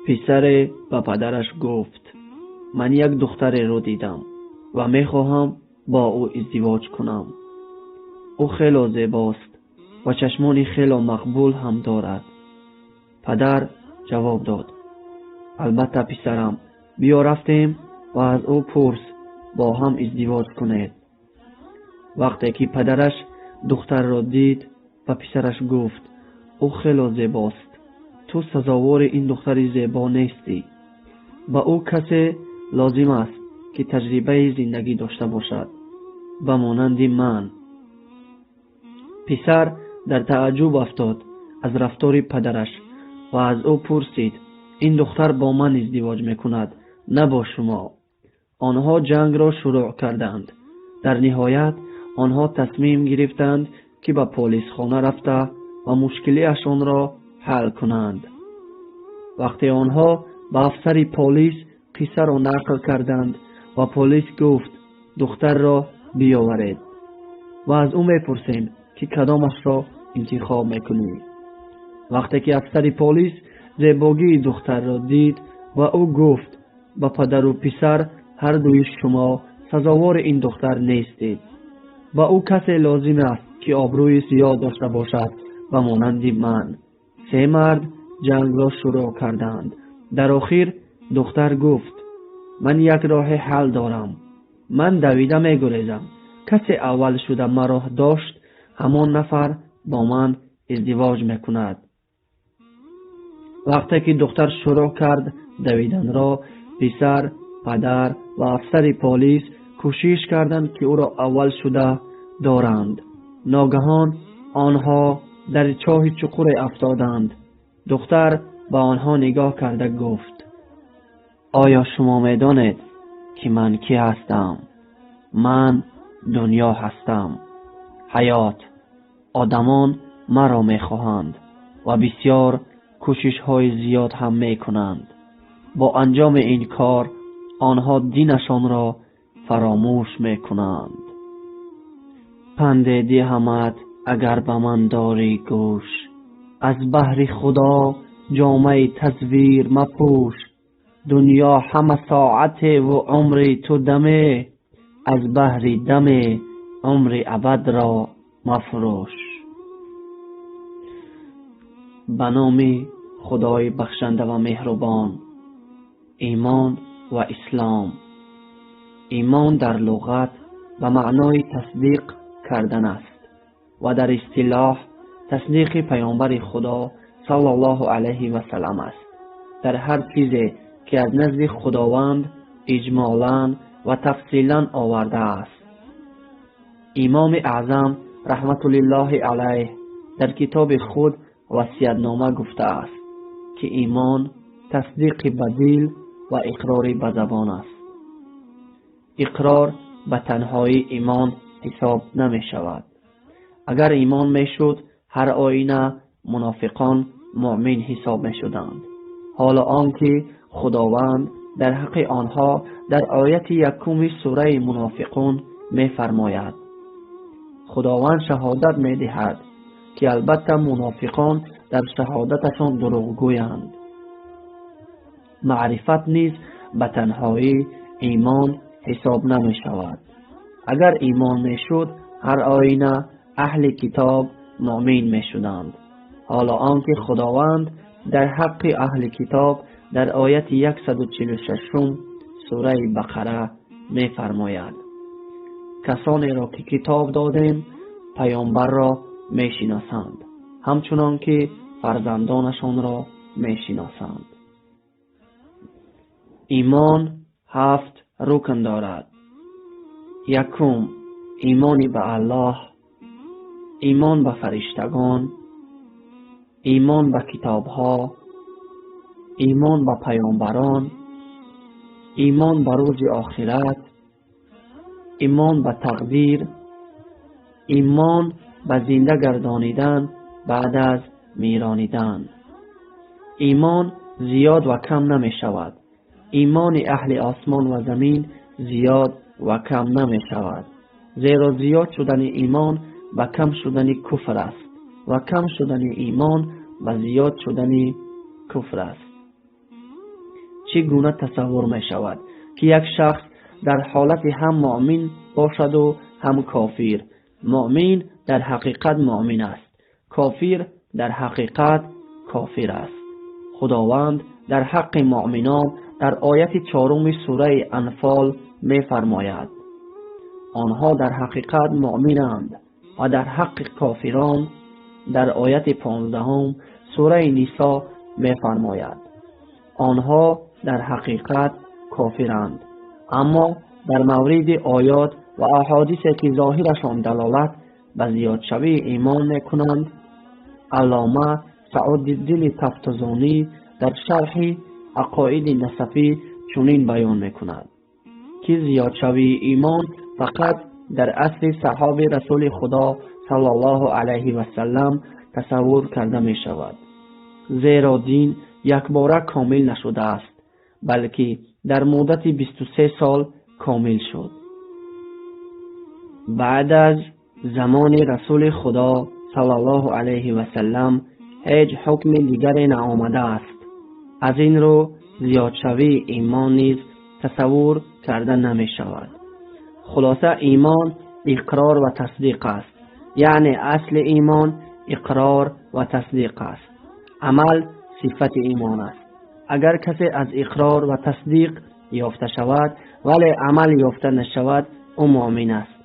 Писаре ба падараш гуфт: ман як духтареро дидам ва мехоҳам бо ӯ издивоҷ кунам. Ӯ хело зебост ва чашмони хело мақбул ҳам дорад. Падар ҷавоб дод: албатта писарам, биё рафтем ва аз ӯ пурс, бо ҳам издивоҷ кунед. Вақте ки падараш духтарро дид, ба писараш гуфт: ӯ хело зебост, ту сазовори ин духтари зебо нестӣ. Ба ӯ касе лозим аст, ки таҷрибаи зиндагӣ дошта бошад, ба монанди ман. Писар дар тааҷҷуб афтод аз рафтори падараш ва аз ӯ пурсид: ин духтар бо ман издивоҷ мекунад, на бо шумо. Онҳо ҷангро шурӯъ карданд. Дар ниҳоят онҳо тасмим гирифтанд, ки ба полисхона рафта ва мушкилиашонро ҳал кунанд. Вақте онҳо ба афсари полис қиссаро нақл карданд ва полис гуфт: духтарро биёваред ва аз ӯ мепурсем, ки кадомашро интихоб мекунӣ. Вақте ки афсари полис зебогии духтарро дид ва ӯ гуфт: ба падару писар ҳар дуи шумо сазовори ин духтар нестед. Ба ӯ касе лозим аст, ки обрӯи зиёд дошта бошад, ба монанди ман. Се мард ҷангро шурӯъ карданд. Дар охир духтар гуфт: ман як роҳи ҳал дорам. Ман давида мегурезам. Касе аввал шуда маро дошт, ҳамон нафар бо ман издивоҷ мекунад. Вақте ки духтар шурӯъ кард давиданро, писар, падар ва афсари полис кӯшиш карданд, ки ӯро аввал шуда доранд. Ногаҳон онҳо дар чоҳи чуқуре афтоданд. Духтар ба онҳо нигоҳ карда гуфт: оё шумо медонед, ки ман кӣ ҳастам? Ман дунё ҳастам. Ҳаёт. Одамон маро мехоҳанд ва бисёр кӯшишҳои зиёд ҳам мекунанд. Бо анҷоми ин кор онҳо динашонро фаромӯш мекунанд. Панде диҳамат, агар ба ман дорӣ гӯш, аз баҳри Худо ҷомаи тазвир мапӯш. Дунё ҳама соатеву умри ту даме, аз баҳри даме умри абадро мафурӯш. Ба номи Худои бахшанда ва меҳрубон. Имон ва ислом. Имон дар луғат ба маънои тасдиқ кардан аст ва дар истилоҳ тасдиқи паёмбари Худо саллаллоҳу алайҳи васаллам аст. Дар ҳар чизе ки аз назди Худованд иҷмолан ва тафсилан овардааст. Имоми Аъзам раҳматуллоҳи алайҳ дар китоби худ васиятнома гуфтааст, ки имон тасдиқи ба дил ва иқрори ба забон аст. Иқрор ба танҳоӣ имон ҳисоб намешавад. Агар имон мешуд, ҳар оина мунофиқон муъмин ҳисоб мешуданд. Ҳоло он ки Худованд дар ҳаққи онҳо дар ояти якуми сураи Мунофиқун мефармояд: Худованд шаҳодат медиҳад, ки албатта мунофиқон дар шаҳодаташон дурӯғгӯянд. Маърифат низ ба танҳоӣ имон ҳисоб намешавад. Агар имон мешуд, ҳар оина аҳли китоб муъмин мешуданд. Ҳоло он ки Худованд дар ҳаққи аҳли китоб дар ояти 146 сураи Бақара мефармояд: касонеро ки китоб додем, паёмбарро мешиносанд, ҳамчунон ки фарзандонашонро мешиносанд. Имон 7 рукн дорад. Якум, имони ба Аллоҳ, имон ба фариштагон, имон ба китобҳо, имон ба паёмбарон, имон ба рӯзи охират, имон ба тақдир, имон ба зинда гардонидан баъд аз миронидан. Имон зиёд ва кам намешавад. Имони аҳли осмон ва замин зиёд ва кам намешавад, зеро зиёд шудани имон ба кам шудани куфр аст ва кам шудани имон ба зиёд шудани куфр аст. Чӣ гуна тасаввур мешавад, ки як шахс дар ҳолати ҳам муъмин бошаду ҳам кофир? Муъмин дар ҳақиқат муъмин аст, кофир дар ҳақиқат кофир аст. Худованд дар ҳаққи муъминон дар ояти 4 сураи Анфол мефармояд: онҳо дар ҳақиқат муъминанд, ва дар ҳаққи кофирон дар ояти 15 сураи Нисо мефармояд: онҳо дар ҳақиқат кофиранд. Аммо дар мавриди оёт ва аҳодисе ки зоҳирашон далолат ба зиёдшавии имон мекунанд, Аллома Саъдуддини Тафтазонӣ дар шарҳи Ақоиди Насафӣ чунин баён мекунад, ки зиёдшавии имон фақат дар асри саҳоби Расули Худо саллаллоҳу алайҳи васаллам тасаввур карда мешавад, зеро дин якбора комил нашудааст, балки дар муддати 23 сол комил шуд. Баъд аз замони Расули Худо саллаллоҳу алайҳи васаллам ҳеҷ ҳукми дигаре наомадааст. Аз ин рӯ зиёдшавии имон низ тасаввур карда намешавад. Хулоса, имон иқрор ва тасдиқ аст, яъне асли имон иқрор ва тасдиқ аст. Амал сифати имон аст. Агар касе аз иқрор ва тасдиқ ёфта шавад, вале амал ёфта нашавад, ӯ муъмин аст,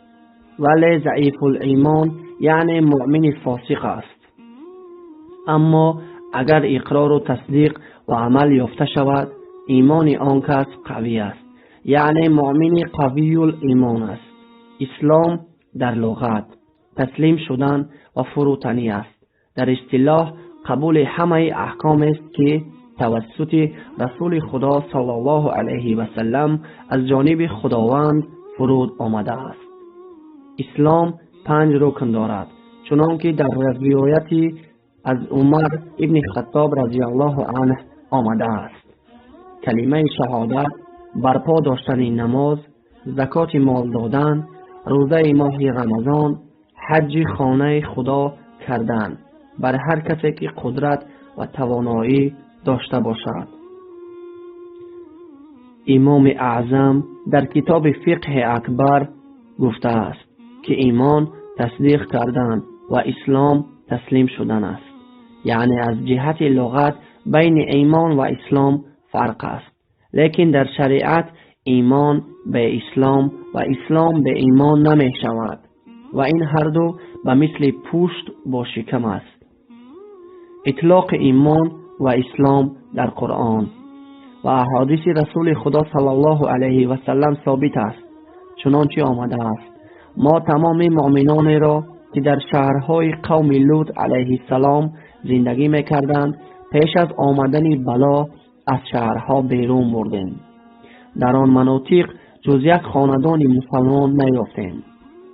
вале заифул-имон, яъне муъмини фосиқ аст. Аммо агар иқрору тасдиқ ва амал ёфта шавад, имони он кас қавӣ аст, яъне муъмини қавиюл-имон аст. Ислом дар луғат таслим шудан ва фурӯтанӣ аст. Дар истилоҳ қабули ҳамаи аҳкомест, ки тавассути Расули Худо саллаллоҳу алайҳи васаллам аз ҷониби Худованд фуруд омадааст. Ислом 5 рукн дорад, чунон ки дар ривояти аз Умар ибни Хаттоб разияллоҳу анҳ омадааст: калимаи шаҳодат, барпо доштани намоз, закоти мол додан, рӯзаи моҳи Рамазон, ҳаҷҷи хонаи Худо кардан бар ҳар касе ки қудрат ва тавоноӣ дошта бошад. Имоми Аъзам дар китоби Фиқҳи Акбар гуфтааст, ки имон тасдиқ кардан ва ислом таслим шудан аст. Яъне аз ҷиҳати луғат байни имон ва ислом фарқ аст, лекин дар шариат имон бе ислом ва ислом бе имон намешавад ва ин ҳарду ба мисли пушт бо шикам аст. Итлоқи имон ва ислом дар Қуръон ва аҳодиси Расули Худо саллаллоҳу алайҳи васаллам собит аст, чунончи омадааст: мо тамоми муъминонеро, ки дар шаҳрҳои қавми Лут алайҳиссалом зиндагӣ мекарданд, пеш аз омадани бало аз шаҳрҳо берун бурдем. Дар он манотиқ ҷуз як хонадони мусалмон наёфтем.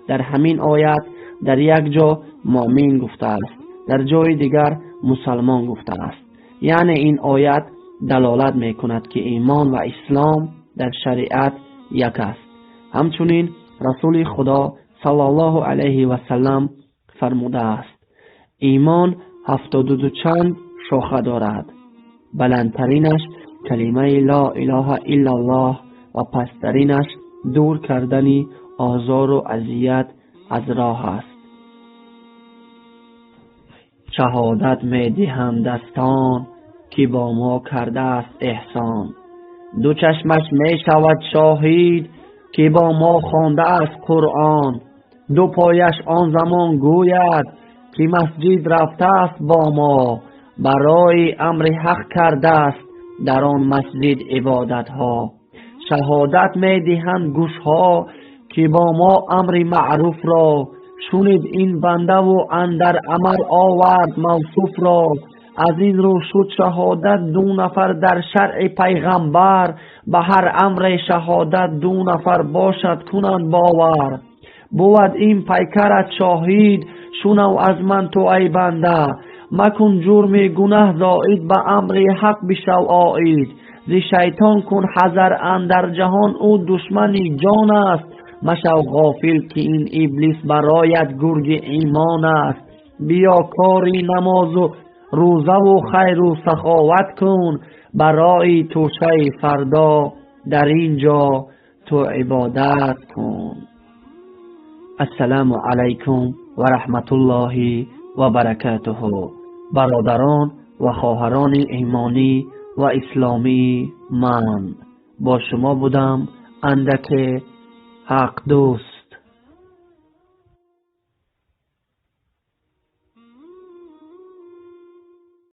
Дар ҳамин оят дар як ҷо муъмин гуфтааст, дар ҷои дигар мусалмон гуфтааст. Яъне ин оят далолат мекунад, ки имон ва ислом дар шариат як аст. Ҳамчунин Расули Худо саллаллоҳу алайҳи васаллам фармудааст: имон 72 чанд шоха дорад, баландтаринаш калимаи ло илоҳа иллаллоҳ ва пасттаринаш дур кардани озору азият аз роҳ аст. Шаҳодат медиҳам дастон, ки бо мо кардааст эҳсон. Ду чашмаш мешавад шоҳид, ки бо мо хондааст Қуръон. Ду пояш он замон гӯяд, ки масҷид рафтааст бо мо, барои амри ҳақ кардааст дар он масҷид ибодатҳо. Шаҳодат медиҳанд гӯшҳо, ки бо мо амри маъруфро шунид ин бандаву андар амал овард мавсуфро. Аз ин рӯ шуд шаҳодат 2 нафар дар шаръи пайғамбар, ба ҳар амре шаҳодат 2 нафар бошад кунанд бовар. Бувад ин пайкарат шоҳид, шунав аз ман ту ай банда, макун ҷурми гунаҳ зоид, ба амри ҳақ бишав оид. Зи шайтон кун ҳазар, андар ҷаҳон ӯ душмани ҷон аст. Машав ғофил, ки ин иблис бароят гурги имон аст. Биё кори намозу Рӯзаву хайру саховат кун барои тӯшаи фардо, дар ин ҷо ту ибодат кун. Ассалому алайкум ва раҳматуллоҳи ва баракатуҳу. Бародарон ва хоҳарони имонӣ ва исломии ман, бо шумо будам андаке ҳақдӯст.